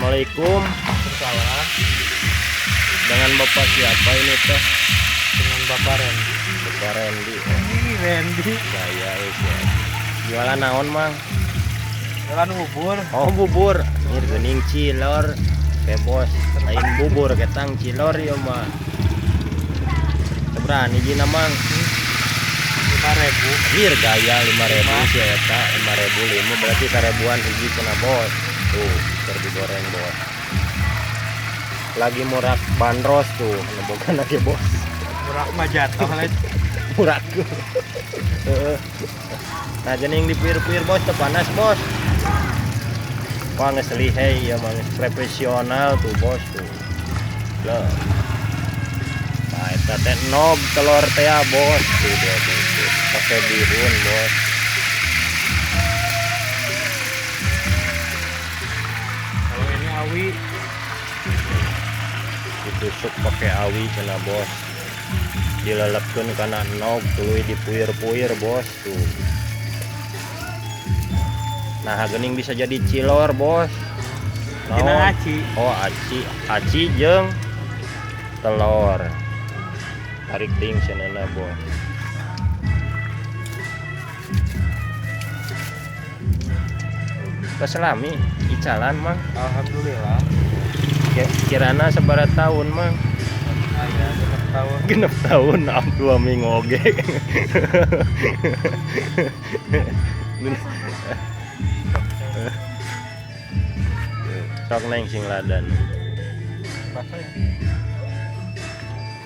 Assalamualaikum. Salam. Dengan bapak siapa ini teh? Dengan Bapak Randy. Bapak Randy. Ini Randy. Gaya ya. Jualan naon, Mang? Jualan bubur. Oh, bubur. Ini geuning cilor. Ke bos, lain bubur ketang cilor ya mah. Seberani jina, Mang? 5.000. Anjir gaya 5.000 sih eta, 5.000 lima berarti 1.000-an hiji cenah, bos. Tuh, keur digoreng, bos. Lagi murah bandros tuh, nebogan lagi, bos. Murah mah jatuh lah. Murah. Heeh. Nah, gening dipuir-puir, bos, teu panas, bos. Wah, geus lihai ya mah, geus profesional tuh, bos tuh. Lah. Nah, eta teh nog telur teh ya, bos. Tuh dia tuh, tuh. Pakai bihun, bos. Kalau ini awi. Ditusuk pakai awi cenah, bos. Dilelepkeun kana nog tuluy dipuir-puir, bos tuh. Nah, geuning bisa jadi cilor, bos. Tina Naon? Aci. Oh, aci, aci jeung telur. Tarik ting cenah, bos. Keselami icalan, Mang. Alhamdulillah. Kirana sabaraha tahun, Mang? Aya 6 tahun. 6 tahun, am 2 minggu oge. Sok neng sing ladan. Bakso ya.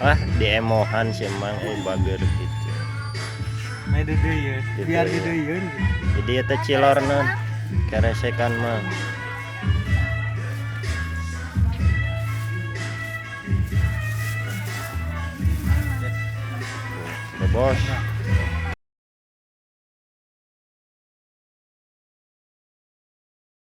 Ah, diemohan sih, Mang, eh bager gitu. Main deudeuieun. Biar Deudeuieun. deudeuieun. Jadi eta cilorna keresekan, Mang. Tuh, bos.